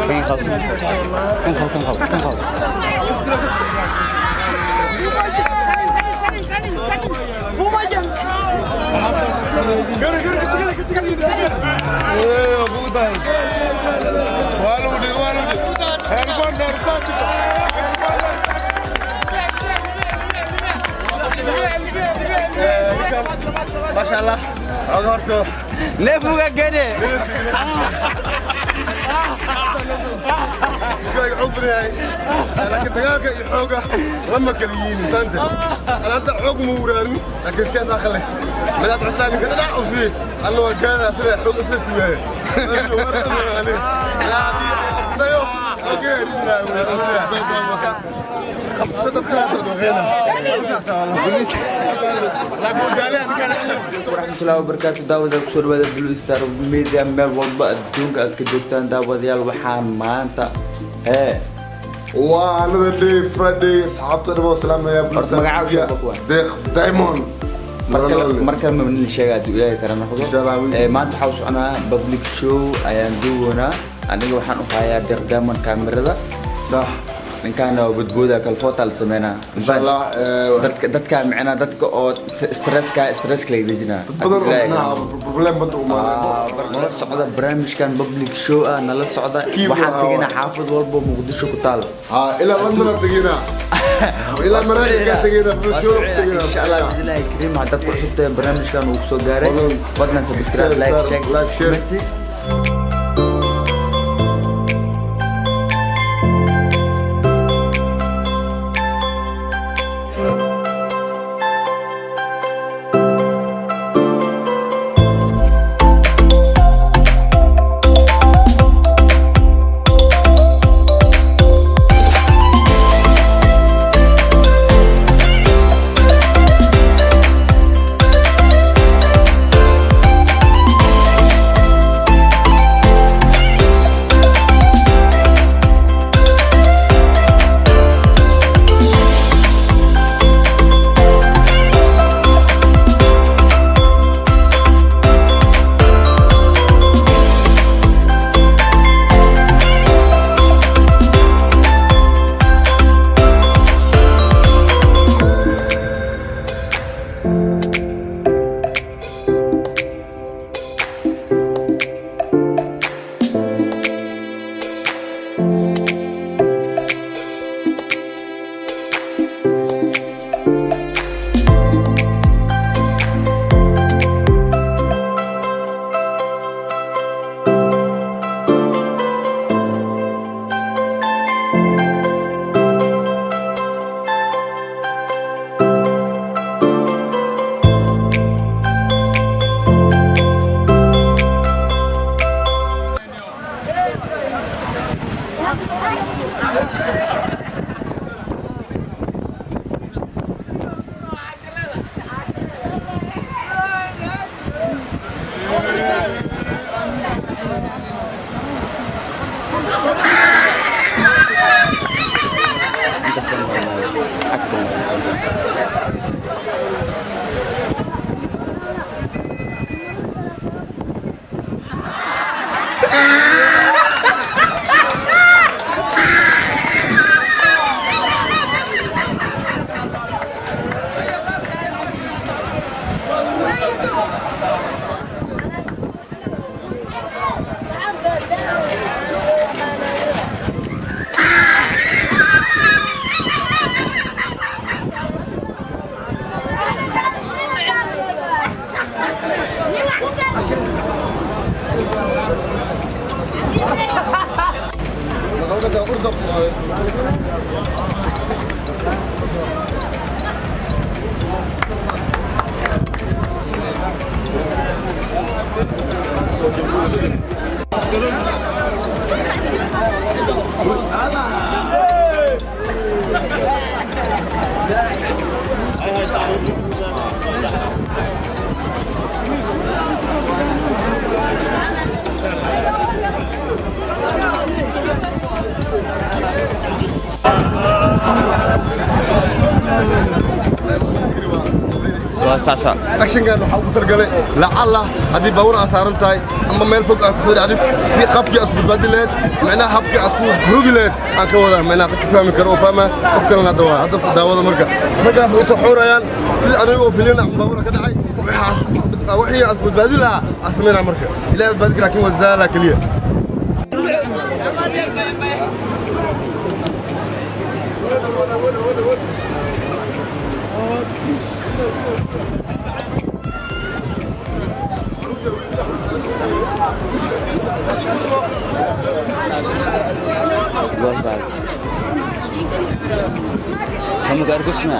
Kan qabo, kan qabo, kan qabo, kan qabo. Maasha Allah, xoog horto. Neefuga gene. Xoog badan yahay, laakiin dagaalka iyo xooga lama kala yihiin. Fahamte? Ana hadda xoog ma wuraadin, laakiin siyaas aqal leh madaad custaan ninka dhadhac u sii alla waa gaada sida xoog isla sugaaya tayo. Okay, Waraxmatullahi wabarakaatu. Daawadayaal, kusoo dhawaada Blue Star Media. Meel walba adduunka aad ka joogtaan, daawadayaal, waxaan maanta hee Waa another day, Friday. Asxaabta dhan waa salaamaya. Horta magacaaga sheeg kuwa. Deeq Diamond. Markale ma nin sheega hadduu Ilaahay kara noqdo. Insha Allah. Maanta waxaa u soconaa public show ayaan duuwanaa. Aniga waxaan u hayaa Deeq Diamond kaamirada. Sax. Ninkaana waa badbooda, kalfoota la sameynaa. Insha Allah. Dadka micnaa dadka oo stresska laga dejinaa. Dad badan oo micnaha problem bada u Ah, nala socda barnaamijkan public show ah, nala socda. Kiib waxaan waa- tegaynaa xaafad walba muqdisho ku taal. Ha, ilaa London aan tegina, ilaa Maraykanka tegina, bulshada ku tegina. Insha Allah biidnillahi kariim. Haddaad ku cusub tahay barnaamijkan uu kusoo gaaray, fadlan subscribe, like, share. Like, share. Comment. Intaas agtan. Saasa. Actionkan waxaa ugu talagalay lacalla haddii baabuur aad saaran tahay ama meel fog aad kusoo dhacdid, si qabkii aad isku badbaadi lahayd, macnaha habkii aad ku rogi lahayd aan ka wadaa. Macnaha qofka fahmi karo oo fahma, qof kalena hadda waa hadda daawada. Marka raggaa waxay usoo xoorayaan sidii aniga oo filin ama baabuur ka dhacay, wixii aad isku badbaadi lahaa aad samaynaa. Marka Ilaahay badbaadi kara, laakiin waa dadaalaa keliya. Goos baa. Kamu gargus ma?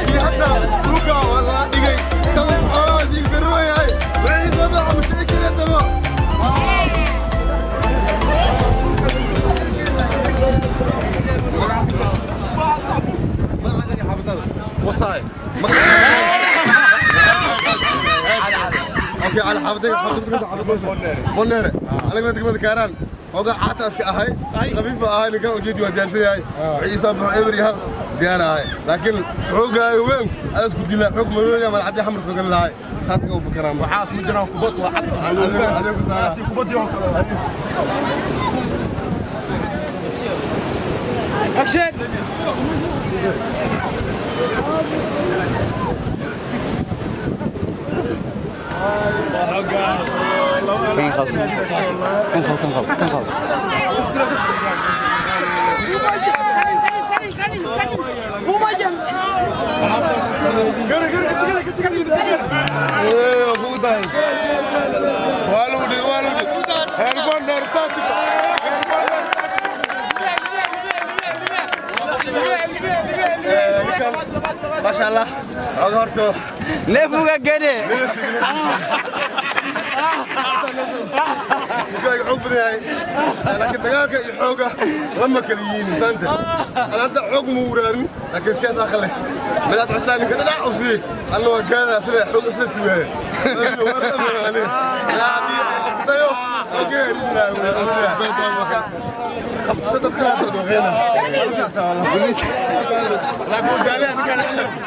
Kii hadda dhulka waa laga dhigay kan xoolaha diig berro yahay, wixii soo baxa ma sheegi kara dabo. Wasaay. Okay, على حافظك بونيره. Anaguna degmada Kaaraan xoogaa caataaska ahay, khafiif baa ahay. Ninkan ujeedi waa diyaarsan yahay, wixii soo baxo eber iyo hal diyaar ahay, laakiin xoogaaga weyn ayaa isku dilaa. Xoog madooya malcadii xamar soo gali lahay, taas ka u fakaraan. Waxaas ma jiraan, kubad waa cad. Adiga ku taala. Taasi kubadii oo kale. Action. Kan qab. Kan qab, kan qab, kan qab. Ee, waa kugu dahay. Waa lagu dhigay, waa lagu dhigay. Heer Bonneer tactical. Ee, ninkan, maasha Allah, xoogaa horta Neefuga gene. Ninkaaga xoog badan yahay, laakiin dagaalka iyo xooga lama kala yihiin, fahamte? Ana hadda xoog ma wuraarin, laakiin siyaas aqal leh madaad cusbaa ninka dhadhac u sii, anna waa gaadaa sida xoog isla sugaaya dayo. Okay, qabta dadka hadda doqeena. Laakiin daaliya ninkan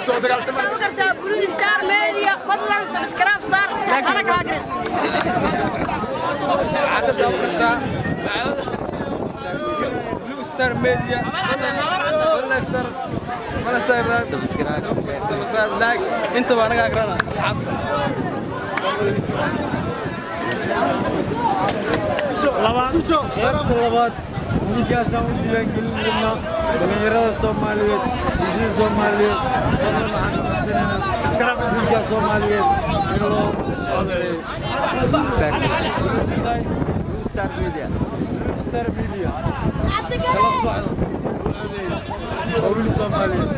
soo dagaaltamay. Kartaa Blue Star Media, fadlan subscribe saar hana kaa garin. Cadda daawo kartaa Blue Star Media. Fadlan sar mana sar Subscribe. Subscribe, like, intaba anaga agrana asxaabta. Labaad. Wiilkaasaan u diiwaangelin rabnaa dhalinyarada Soomaaliyeed, bulshada Soomaaliyeed. Fadlan waxaan ka codsanaynaa wiilkaas Soomaaliyeed in loo socdeeyo. Blue Star Media. Blue Star Media kala socdo, loo codeeyo. Waa wiil Soomaaliyeed,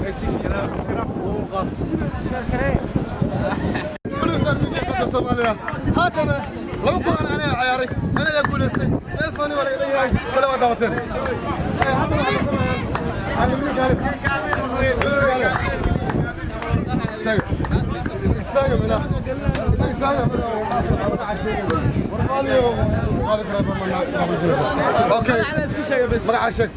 exigkiisa lagu qaato. Blue Star Media qabta Soomaaliya. Haatana laba kulan aniga ciyaaray, ana ayaa guuleystay. Neesmani waa laga dhan yahay, kale waa daawateen. Istaaga mina, istaaga. Okay, magaca sheeg,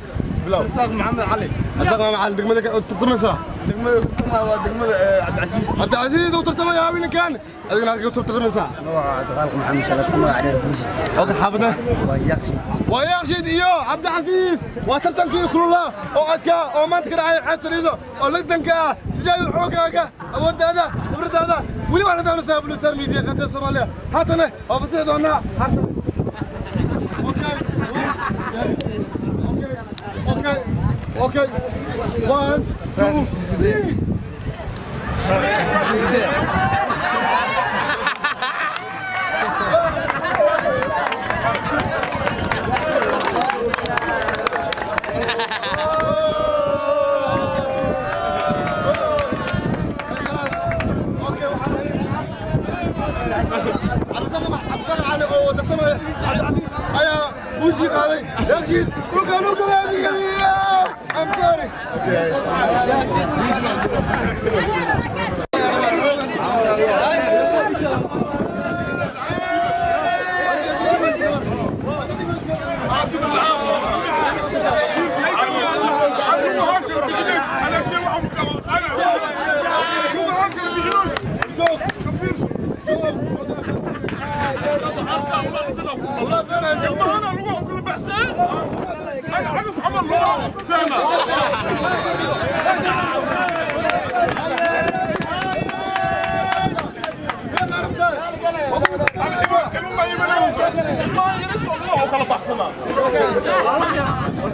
bilow. Rasaaq Maxamed Cali. Rasaaq Maxamed Cali, degmada ka tartamaysaa? Degmada ku tartamaya waa degmada Cabdicasiis. Cabdicasiis uu tartamaya wiilkan. Adigana halkee u tartamaysaa? Magaca Cabdiqaaliq Maxamed Salaad, ku magac dheer Buusi. Okay, xaafadda? Waa Yaaqshiid. Waa Yaaqshiid iyo Cabdicasiis. Waa tartankii kululaa oo adkaa oo maanta ka dhacay xeebta Liido oo lagdanka ah. Tijaabi xoogaaga, awooddaada, khibradaada. Weli waxaa la daawanaysaa Blue Star Media qaybta Soomaaliya. Haatana waa fasixi doonaa Xasan. Okay. Okay. Okay. 1 2 3. Cabdisaaq Cali oo tartamaya Cabdicasiis ayaa guushii qaaday. Yaaqshiid dhulkaan u gabaabiyey. I'm sorry. Okay.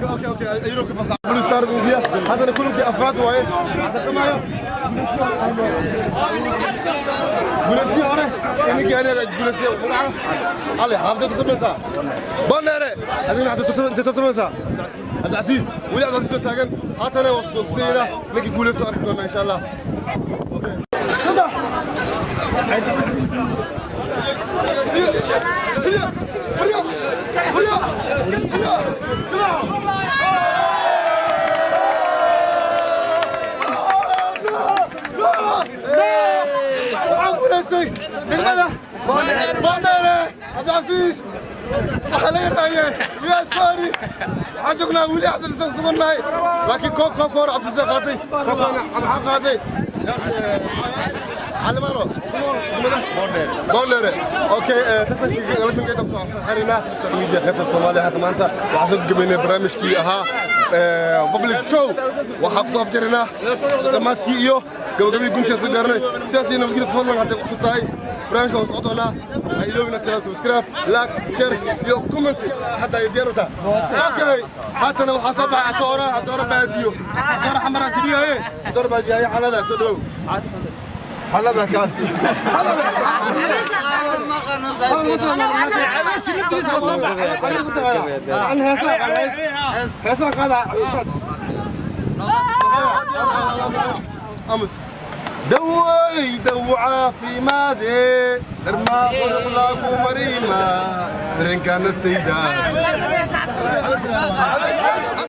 Okay, okay, Yurubka fasax. Blue Star Media haddana kulankii afraad waaye. Tartamaya guulaystihii hore, ninkii aniga guulaystay magaca Cali. Xaafadda tartamaysaa? Boondheere. Adigna waxaad intee tartamaysaa? Cabdicasiis. Weli Cabdicasiis baa taagan. Haatana waa isku dayna ninkii guulaysto arki doonaa insha Allah. Okay. Saddex. هي هي هي هي هي. Waxaan guulaystay degmada Boondheere Cabdicasiis. Waxaa laga raayay, we are sorry. Waxaan joognaa weli Cabdicasiis sugannahay, laakiin koob koobka hore Cabdicasiis qaatay, koobkana maxaa qaaday? Calimano Boondheere. Okay, tartankii galatanka inta kusoo xirina media qaybta Soomaaliya. Hadda maanta waxaan soo gabaynay barnaamijkii ahaa public show. Waxaa kusoo afjarinaa dhammaadkii iyo gabagabadii guntiisa soo gaarnay. Sidaas iyo nabadgelyo. Fadlan hadday cusub tahay barnaamijka waa socon doonaa. Ha iloobina tira subscribe, like, share iyo comment hadda ay diyaar u tahay. Okay, haatana waxaa soo baxay atoora, atoora baadiyo, atoora xamara tidiyaye, atoora baadiyaye. Xalada soo dhow, xalada kaan, xalada. Heesaa qaada amus daway daw caafimaade darmaa qodoq lagu marima dareenka naftayda.